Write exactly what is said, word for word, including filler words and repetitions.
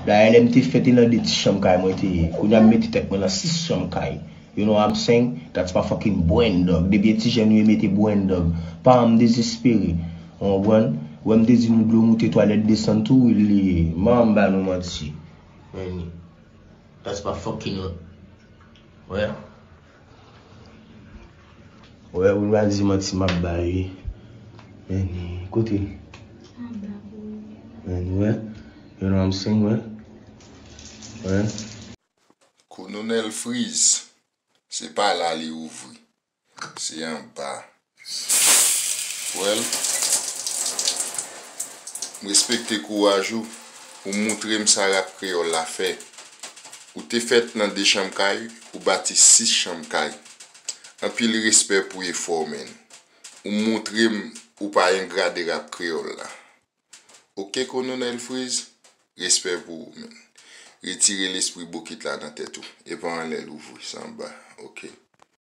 Dayè lè m te fèt e nan de ti chanm kay mwen te ye. Kounye a m mete tèt mwen nan sis chanm kay. You know what I'm saying? That's my fucking brain dog. Depi e ti jèn ou ye mete brain dog. Paran m dezespere. Ou konprann? Wè m te di nou dlo moute twalèt desann tou wi li ye. Man m ba nou manti. Meni. That's my fucking up. Wè. Wè, ou pa di manti m ap bay wi. Meni, kote l? Meni, wè. You know what I'm saying, wè? Wè. Kolonèl Freeze, se pa la li ouvri. Se anba. Well, m respekte kouraj ou. Ou moutre m sa rap kreyòl la fè. Ou te fèt nan de chanm kay, ou bati sis chanm kay. Anpil respè pou efò w, man. Ou moutre m ou pa engra de rap kreyòl la. Oke, Kolonèl Freeze, respè pou ou, man. Retire lespri bokit la nan tèt ou. E pa anlè l ouvri, se anba. Oke.